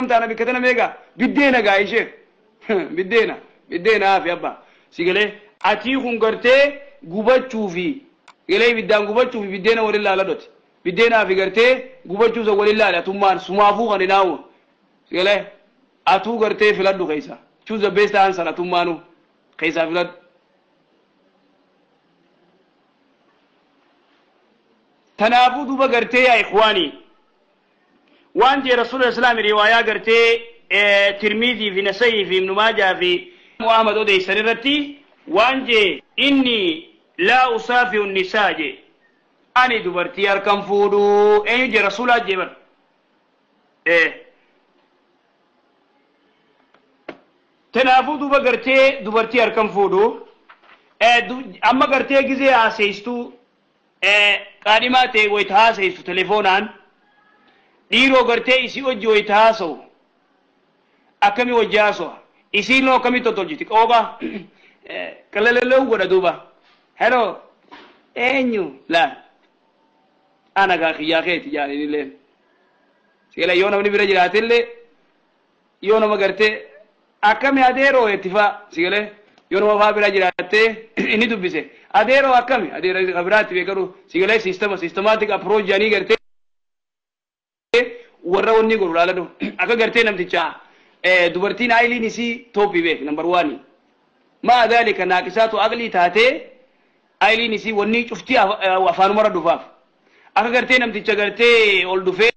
Taana bikka tana meeqa biddeena gaa ishee biddeena biddeena hafi abba si galee atii kun gartee gubachuu fi galee ibiddaan gubachuu fi biddeena waliin laala dhoti biddeenaa fi gartee gubachuu san waliin laala atummaan sumaafuu kan hinaawu si galee atuu gartee filadhu keessa choose the best answer atummaanu keessaa filadhu. Tanaafuu duuba gartee yaa ikhwaanii waan jee rasuula islaami riwaayaa gartee Tirmiizii fi Nasayii fi Ibnu Maajaa fi Ahmad odeessan irratti waan jee inni laa usaafi'u nisaa jee ani dubartii harkan fuudhu eenyu jee rasuulaa jee bar tanaafuu duuba gartee dubartii harkan fuudhu amma gartee gizee haaseystuu qaadhimaa ta'e wayita haaseystu telefoonaan dhiiroo gartee isii hojii wayita haasa'u akkami wajji haasawa isiinoo akkamii tottolchiti qooqa qalalalew godha duuba hello eenyu laal ana gaa kiyyaa keeti jaalinilleen sigala yoo namni bira jiraatillee yoo nama gartee akkami adeeroo itti faa sigale yoo nama faa bira jiraattee inni dubbise adeeroo akkami adeeroo ka biraatti beekaru sigalee system systematic approach jedhanii gartee warra wanni godhu laaladhu akka gartee namticha dubartiin aayiliin isii tooppii beek number one maa dhalika naaqisaatu aqlii taatee aayiliin isii wanni cuftii afaanumarra dhufaaf akka gartee namticha gartee ol dhufee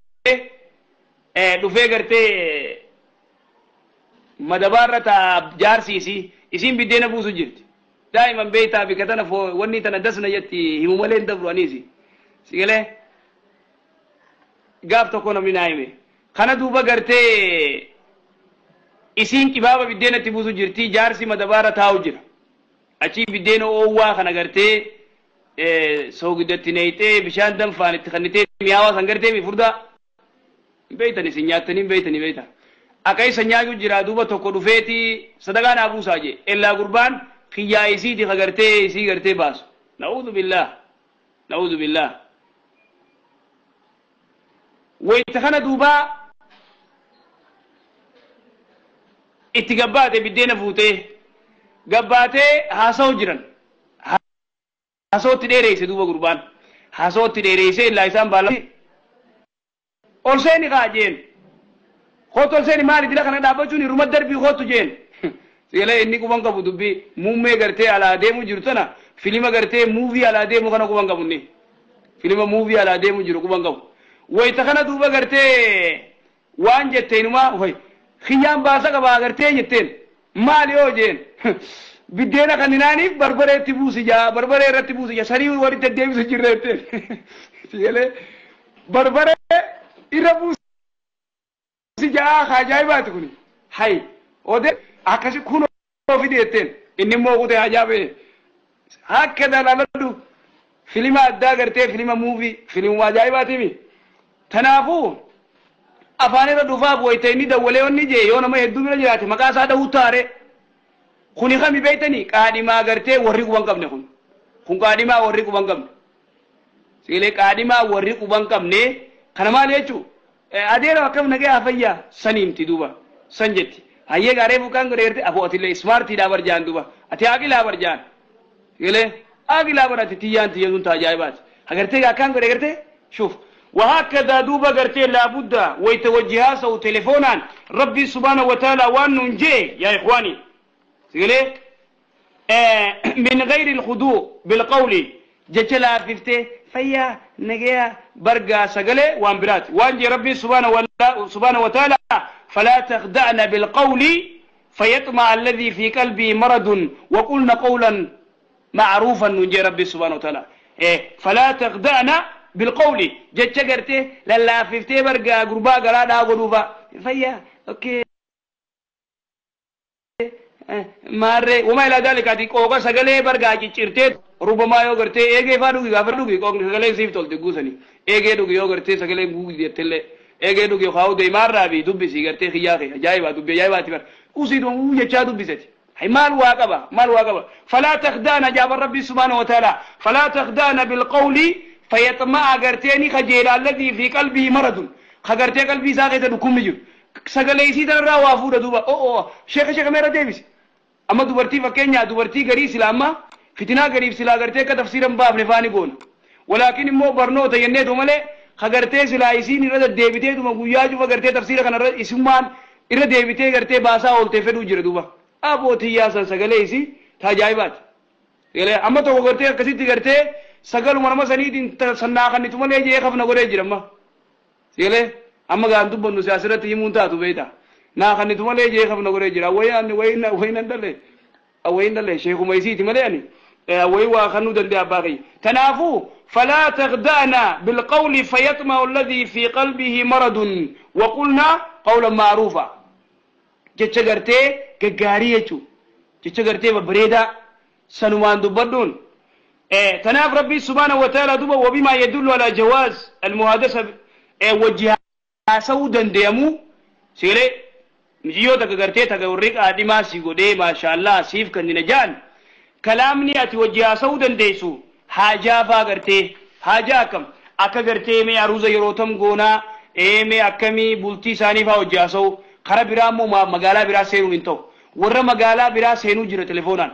dhufee gartee madabaarra taa jaarsi isii isiin biddeena buusu jirti daa'iman beeytaa bika tana wanni tana dasna jetti himu malee hin dabru aniisi sigalee gaaf tokko namni naa hime kana duuba gartee isiin qibaaba biddeena itti buusu jirti jaarsi madabaarra taa'u jira achii biddeena oowwaa kana gartee soogidatti neeyxee bishaan danfaan itti kannitee mi'aawaa san gartee mi furdaa hin beeytan isin nyaattanii hin beeytanii beeyta akka isa nyaachuu jira duuba tokko dhufeeti sadaqaa naa buusaa jee ellaa gurbaan kiyyaa isiiti ka gartee isii gartee baasu na'uudhu billaah na'uudhu billaah wayta kana duuba itti gabbaate biddeena fuutee gabbaatee haasa'u jiran haasa'utti dheereyse duuba gurbaan haasa'utti dheereyse illaa isaan baala ol seeni kaa jeen kootu ol seeni maali dila kana dhaabbachuun hiruma darbii kootu jeen sigalee inni quban qabu dubbii muummee gartee alaa deemu jiru tana filima gartee movie alaa deemu kana quban qabu inni filima movie alaa deemu jiru quban qabu wayta kana duuba gartee waan jetteenumaa way kiyyaan baasa qabaa gartee jetteen maali yoo jeen biddeena kan hinaaniif barbareetti buusi jaa barbaree irratti buusi jaa sarii walitti deddeebisu jirre jetteen sigalee barbaree irra buusi jaa ka ajaa'ibaati kuni hay ode akkasi kun fide jetteen inni immoo kutee ajaa'ibee akka dalaaladhu filima addaa gartee filima movie filimuma ajaa'ibaatiimi tanaafuu afaan irra dhufaaf wayita inni dawwalee wanni jee yoo nama hedduu bira jiraate maqaa isaa dhahuu taare kuni kami beeytanii qaadhimaa gartee warri quban qabne kun kun qaadhimaa warri quban qabne sigilee qaadhimaa warri quban qabne kana maal jechuu adeera akkam nagee hafayyaa saniimti duuba san jetti hayyee gaaree fuukaan godhe gartee aboo atillee smartiidhaa bar jaan duuba ati aqilaa bar jaan sigilee aqilaa bar ati tiyyaan tiyya sun taajaa'ibaati agartee akkaan godhe gartee شوف وهكذا دوبا قرتي لابد ويتوجها سو تليفونا ربي سبحانه وتعالى وان نجي يا إخواني سيقولي من غير الخضوع بالقول جتلا فيفتي فيا نجيا برقا سقلي وان برات وان جي ربي سبحانه وتعالى فلا تخدعن بالقول فيطمع الذي في قلبه مرض وقلن قولا معروفا نجي ربي سبحانه وتعالى فلا تخدعن بالقول جتش قرتي لا فيفتي برقا قربا قرانا قروبا فيا okay maarree وما إلى ذلك ati qooqa sagalee bargaa ciccirtee rubamaa yoo gartee eegee faa dhugi gaafa dhugi qooqni sagalee siif tolte guusani eegee dhugi yoo gartee sagalee guugi jettellee eegee dhugi kaa'u deemaarraa fi dubbisii gartee kiyyaa kee ajaa'ibaa dubbii ajaa'ibaati bar usiitu uu jechaa dubbisati hay maal waa qaba maal waa qaba فلا تخدعن جاب ربي سبحانه وتعالى فلا تخدعن بالقول فيطمع غرتيني خجيل الذي في قلبه مرض خغرتي قلبي ساقه دكم يجر Sagalee isii tanarraa waa fuudha duuba. Oo sheeka sheeka meera deebisi. Amma dubartii fakkeenyaa dubartii garii silaa amma fitinaa gariif silaa gartee akka tafsiira hin baafne faani goona. Walaakin immoo barnoota jenneetu malee ka gartee silaa isiin irra deddeebiteetuma guyyaa cufa gartee tafsiira kana irra isummaan irra deebitee gartee baasaa ooltee fedhuu jira duuba. Aboo tiyyaa san sagalee isii ta ajaa'ibaati. Sagalee amma tokko gartee akkasitti gartee sagaluma nama saniitiin sannaa kannitu malee jee kafna godhee jira amma. Sagalee amma gaan dubbannu si asirratti himuun taatu beekta. Naa kannitu malee jee kafna godhee jira. Wayi ani wayi wayi nan dhalee. Wayi dhalee sheekuma isiiti malee ani. Wayi waa kannuu danda'e abbaa kiyya. Kanaafuu falaa tagda'na bilqawli fayatma'u alladhii fi qalbihi maradun waqulna qawlan ma'ruufa. Jecha gartee gaggaarii jechuudha. Jecha gartee babbareedaa sanumaan dubbadhuun. Tanaaf Rabbii subhaanahu wa ta'ala duba wabimaa yadullu alaa jawaaz almuhaadasa wajji haasa'uu danda'amu seeree mijiyyoo takka gartee takka warri qaadhimaa si godhee maashaallah siif kannina ja'an kalaamni ati wajji haasa'uu dandeessu haajaa faa gartee haajaa akkam akka gartee mee aruuza yeroo tam goonaa mee akkamii bultii isaanii faa wajji haasa'uu kara biraa immoo magaalaa biraa seenuun hin ta'u warra magaalaa biraa seenuu jira telefoonaan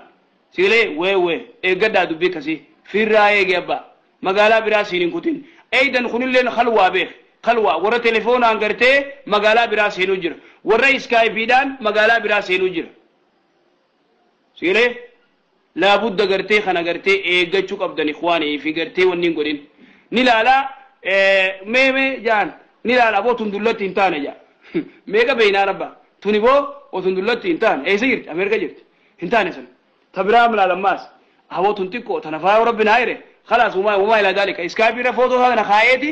sigalee wee wee eeggadhaa dubbii akkasii firraa eege abbaa magaalaa biraa siin hin kutin eeydan kunilleen khalwaa beek khalwaa warra telefoonaan gartee magaalaa biraa seenuu jira warra iskaayipiidhaan magaalaa biraa seenuu jira sigalee laabudda gartee kana gartee eeggachuu qabdan ikhwaanii fi gartee wanni hin godhin ni laalaa mee mee jaan ni laala aboo tun dullatti hin taane jaa meeqa beeynaa rabba tuni boo otun dullatti hin taane eessa jirti Ameerika jirti hin taane san ta biraa laalammaas aboo tun xiqqoo tana faa rabbi naa hire khalaas wumaa wumaa ilaa daalika iskaayipii irra footoo isaa kana kaayeeti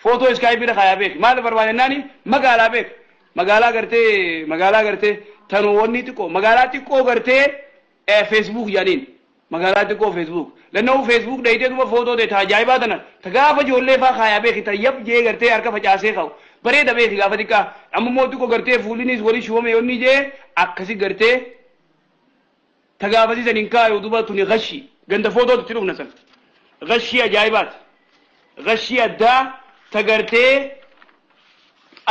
footoo iskaayipii irra kaayaa beek maal barbaadennaani magaalaa beek magaalaa gartee magaalaa gartee tanu wanni xiqqoo magaalaa xiqqoo gartee Facebook jedhaniin magaalaa xiqqoo Facebook lannoo Facebook dhayitee duba footoo ta'e ta ajaa'ibaa tana ta gaafa ijoollee faa kaayaa beeki ta yab jee gartee harka facaasee ka'u bareeda beeki gaafa xiqqaa amma immoo xiqqoo gartee fuullinis walii shuwame yoonni jee akkasi gartee ta gaafasiisan hin kaayu duba tuni gashi ganda footoo itti dhufna san gashii ajaa'ibaati gashii addaa ta gartee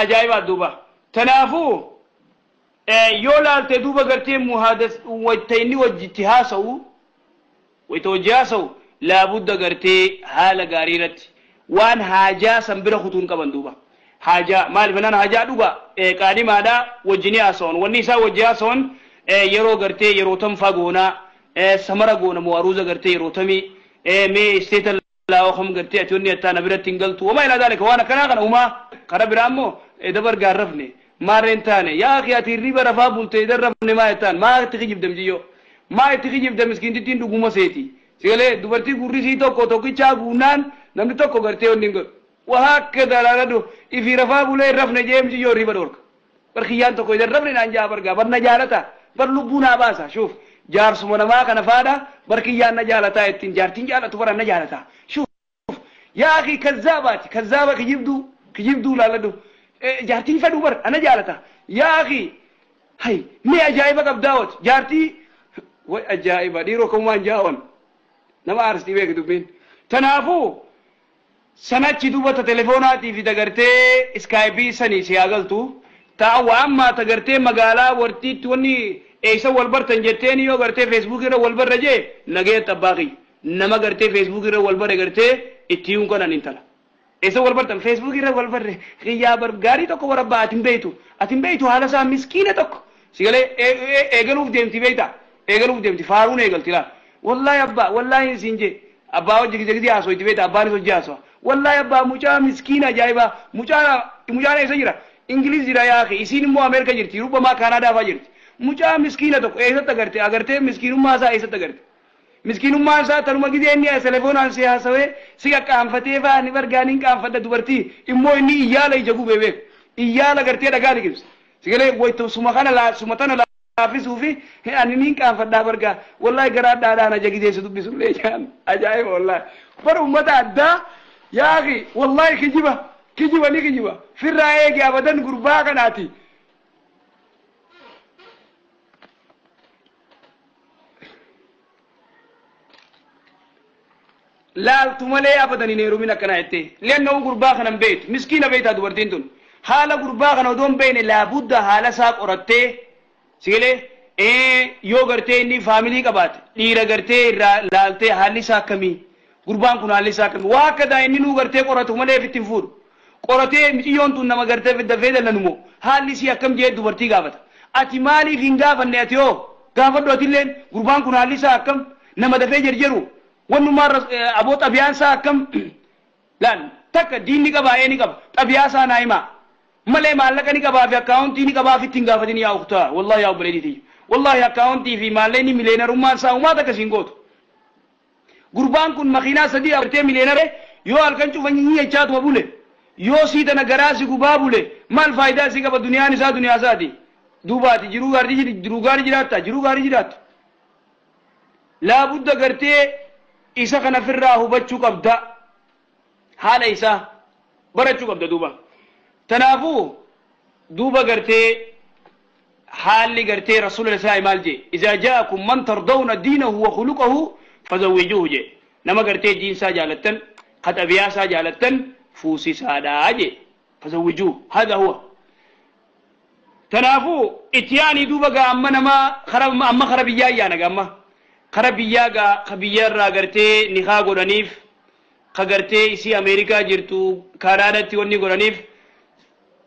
ajaa'ibaat duuba tanaafuu yoo laalte duuba gartee muhaadas wayta inni wajjitti haasa'u wayta wajji haasa'u laabudda gartee haala gaarii irratti waan haajaa san bira kutuun qaban duuba haajaa maaliif jennaan haajaa dhuga qaadimaadha wajji ni haasa'an wanni isaa wajji haasa'an yeroo gartee yeroo tam faa goonaa samara goona moo aruuza gartee yeroo tamii mee isteeta laa kam gartee ati wanni attaa na biratti hin galtu wamaa ilaa daalika waan akkanaa kana umaa kara biraa immoo dabar gaarrafne maarreen taane yaa akhi ati hirriba rafaa bulte idan rafne maa jettaan maa itti kijibda mijiyyoo maa itti kijibda miskiintittiin dhuguma seeti sigalee dubartii gurrisii tokko tokkichaa guunnaan namni tokko gartee wanni hin godhu wahaakada laaladhu ifii rafaa bulee hin rafne jee mijiyyoo hirriba dhoorka bar kiyyaan tokko idan rafne naan jaa bargaa bar na jaalata bar lubbuu naa baasa shuuf jaarsuma namaa kana faadha bar kiyyaan na jaalataa ittiin jaartiin jaalatu bara na jaalata shuuf yaa akhi kazzaabaati kazzaaba kijibduu kijibduu laaladhu jaartiin fedhuu bar ana jaalata yaa akhi hay mee ajaa'iba qabdaawat jaartii way ajaa'iba dhiiroo kamumaan jaa'on nama aarstii beeki dubbiin tanaafuu sanachi duuba ta telefoonaatii fi tagartee iskaayipii sanii si haa galtu ta'a waa ammaa tagartee magaalaa wartiitti wanni eessa wal bartan jetteen yoo gartee feesbuuk irra wal barra jee nagee abbaa kiyya nama gartee feesbuuk irra wal bare gartee itti himuun kanan intala eessa wal bartan feesbuuk irra wal barre kiyyaa bar gaarii tokko warabbaa ati hin beeytu ati hin beeytu haala isaa miskiina tokko sigalee eegaluuf deemti beeyta eegaluuf deemti faaruun eegalti laal wallaahi abbaa wallaahi hin siin jee abbaa hojii gizee gizee haasoo beeyta abbaanis hojii haasoa wallaahi abbaa mucaa miskiina ajaa'ibaa mucaa mucaan eessa jira Ingiliz jira yaa akhi isiin immoo Ameerika jirti rubbamaa Kaanaadaa faa jirti mucaa miskiina tokko eessatti agarte agartee miskiinummaa isaa eessatti agarte miskiinummaan isaa tanuma gizee inni telefoonaan si haasawee si qaqqaanfatee faa ni bargaa ni qaanfadha dubartii immoo inni iyyaala ija gubee beeku iyyaala gartee dhagaa liqimsa sigalee wayta suma kana laa suma tana laaffisuu fi ani niin qaanfadhaa bargaa wallahi garaa dhaadhaan aja gizee si dubbisullee jaan ajaa'iba wallahi bar ummata addaa yaa akhi wallahi kijiba kijiba ni kijiba firraa eegi abadan gurbaa kanaati laaltu malee abadan hin heerumin akkana jettee liannahu gurbaa kana hin beektu miskiina beektaa dubartiin tun Haala gurbaa kana odoo hin beekne laabudda haala isaa qorattee sigalee yoo gartee inni faamilii qabaate dhiira gartee irraa laaltee haalli isaa akkamii, gurbaan kun haalli isaa akkamii, waa akka daa inni nuu gartee qoratu malee ofitti hin fuudhu. Qoratee miciyyoon tun nama gartee dafee dallanumoo haalli isii akkam jee dubartii gaafata. Ati maaliif hin gaafanne? Ati hoo gaafadhu atilleen, gurbaan kun haalli isaa akkam, nama dafee jarjaru, wannumaa aboo xabiyaan isaa akkam laal, takka diinni qabaa ee ni qaba, xabiyaa isaa naa himaa malee maallaqa ni qabaa fi akkaawuntii ni qabaa ofitti hin gaafatin. Yaa uktaa, wallahi yaa obboleettii, wallahi akkaawuntii fi maallaqni miliyeenarummaan isaa umaa takka siin gootu. Gurbaan kun makiinaa sadii agartee miliyeenare yoo halkan cufa nyachaatuma bule, yoo sii tana garaa si gubaa bule, maal faayidaa si qaba? Duniyaan isaa duniyaa isaati. Duubaati jiruu gaarii, jiruu gaarii jiraatta, jiruu gaarii jiraattu. Laabudda gartee isa kana firraa hubachuu qabda, haala isaa barachuu qabda duuba. Tanaafuu duuba gartee haalli gartee rasuula isaa maal jee? "إذا جاءكم من ترضون دينه وخلقه فزوجوه" jee. Nama gartee diinsaa jaalattan ka xabiyaasaa jaalattan fuusisaadhaa jee. فزوجوه، هذا هو. Tanaafuu ittiyaanii duuba gaa amma nama amma kara biyyaa yaana gaa, amma kara biyyaa gaa, ka biyyarraa gartee nikaa godhaniif, ka gartee isii Ameerikaa jirtu Kaanaadatti wanni godhaniif,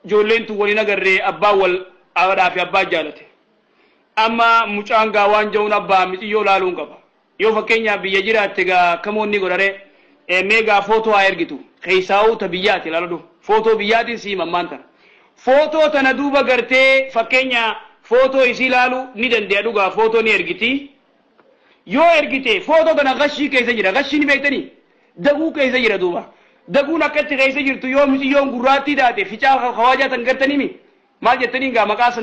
ijoolleen tun waliin agarree abbaan wal haadhaa fi abbaa jaalate. Amma mucaan gaa waan ja'uun abbaa miciyyoo laaluun qaba. Yoo fakkeenyaaf biyya jiraatte gaa kamoonni godhare mee gaa footoo haa ergitu, keessaa'uu ta biyyaati ilaaladhu, footoo biyyaatiin sii mammaan tana. Footoo tana duuba gartee fakkeenya footoo isii laalu ni dande'a dhugaa, footoo ni ergiti. Yoo ergite footoo tana gashii keessa jira, gashii ni beektanii, daguu keessa jira duuba. Daguun akkatti keessa jirtu yoo miciyyoon gurraattii taate ficaa hawaajaa tan gartaniimi maal jettanii gaa maqaa.